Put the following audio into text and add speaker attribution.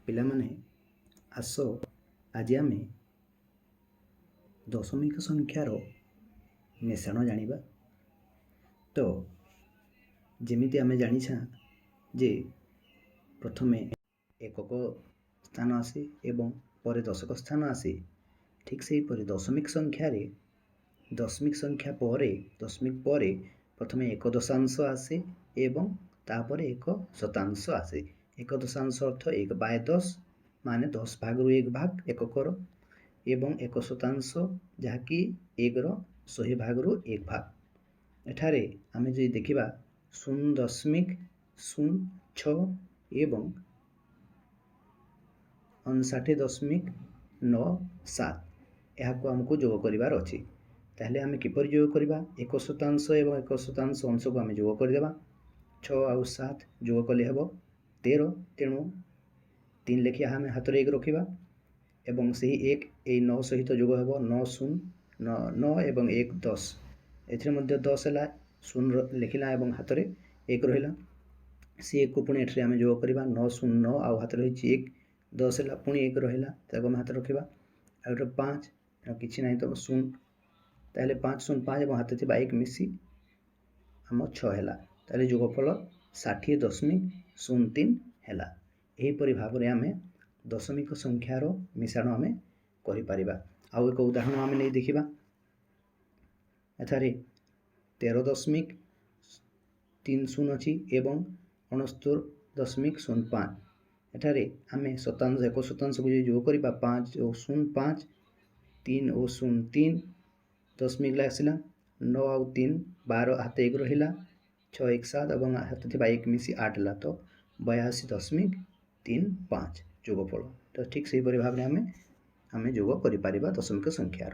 Speaker 1: ପିଲାମାନେ, ଆସ ଆଜି ଆମେ ଦଶମିକ ସଂଖ୍ୟାର ମିଶ୍ରଣ ଜାଣିବା। ତ ଯେମିତି ଆମେ ଜାଣିଛା ଯେ ପ୍ରଥମେ ଏକକ ସ୍ଥାନ ଆସେ ଏବଂ ପରେ ଦଶକ ସ୍ଥାନ ଆସେ, ଠିକ୍ ସେହିପରି ଦଶମିକ ସଂଖ୍ୟାରେ ଦଶମିକ ସଂଖ୍ୟା ପରେ, ଦଶମିକ ପରେ ପ୍ରଥମେ ଏକ ଦଶାଂଶ ଆସେ ଏବଂ ତାପରେ ଏକ ଶତାଂଶ ଆସେ। ଏକ ଦଶାଂଶ ଅର୍ଥ 1/10, ମାନେ 10 ଭାଗରୁ ଏକ ଭାଗ ଏକକର, ଏବଂ ଏକ ଶତାଂଶ ଯାହାକି 1ର 100 ଭାଗରୁ ଏକ ଭାଗ। ଏଠାରେ ଆମେ ଯଦି ଦେଖିବା 0.06 ଏବଂ 59.97, ଏହାକୁ ଆମକୁ ଯୋଗ କରିବାର ଅଛି। ତାହେଲେ ଆମେ କିପରି ଯୋଗ କରିବା? ଏକ ଶତାଂଶ ଏବଂ ଏକ ଶତାଂଶ ଅଂଶକୁ ଆମେ ଯୋଗ କରିଦେବା। 6 ଆଉ 7 ଯୋଗ କଲେ ହେବ 13। ତେଣୁ 3 ଲେଖି ଆମେ ହାତରେ 1 ରଖିବା ଏବଂ ସେହି 1 ଏଇ 9 ସହିତ ଯୋଗ ହେବ। 9 0 9, 9 ଏବଂ 1 10। ଏଥିରେ ମଧ୍ୟ 10 ହେଲା, 0 ଲେଖିଲା ଏବଂ ହାତରେ 1 ରହିଲା। ସେ 1କୁ ପୁଣି ଏଠାରେ ଆମେ ଯୋଗ କରିବା। 9 0 9 ଆଉ ହାତରେ ରହିଛି 1, 10 ହେଲା, ପୁଣି 1 ରହିଲା, ତାକୁ ଆମେ ହାତରେ ରଖିବା। ଆଉ ଏଠି 5, ଆଉ କିଛି ନାହିଁ ତ 0। ତାହେଲେ 5 0 5 ଏବଂ ହାତରେ ଥିବା 1 ମିଶି ଆମ 6 ହେଲା। ତାହେଲେ ଯୋଗଫଳ 60.03 ହେଲା। ଏହିପରି ଭାବରେ ଆମେ ଦଶମିକ ସଂଖ୍ୟାର ମିଶ୍ରଣ ଆମେ କରିପାରିବା। ଆଉ ଏକ ଉଦାହରଣ ଆମେ ନେଇ ଦେଖିବା। ଏଠାରେ 13.30 ଅଛି ଏବଂ 69.05। ଏଠାରେ ଆମେ ଶତାଂଶ, ଏକ ଶତାଂଶକୁ ଯଦି ଯୋଗ କରିବା, 5 ଓ 0 5, 3 ଓ 0 3, ଦଶମିକ ଆସିଲା। 9 ଆଉ 3 12, ହାତ 1 ରହିଲା। 6 1 7 ଏବଂ ହାତ ଥିବା 1 ମିଶି 8 ହେଲା। ତ 82.35 ଯୋଗଫଳ। ତ ଠିକ୍ ସେହିପରି ଭାବରେ ଆମେ ଯୋଗ କରିପାରିବା ଦଶମିକ ସଂଖ୍ୟାର।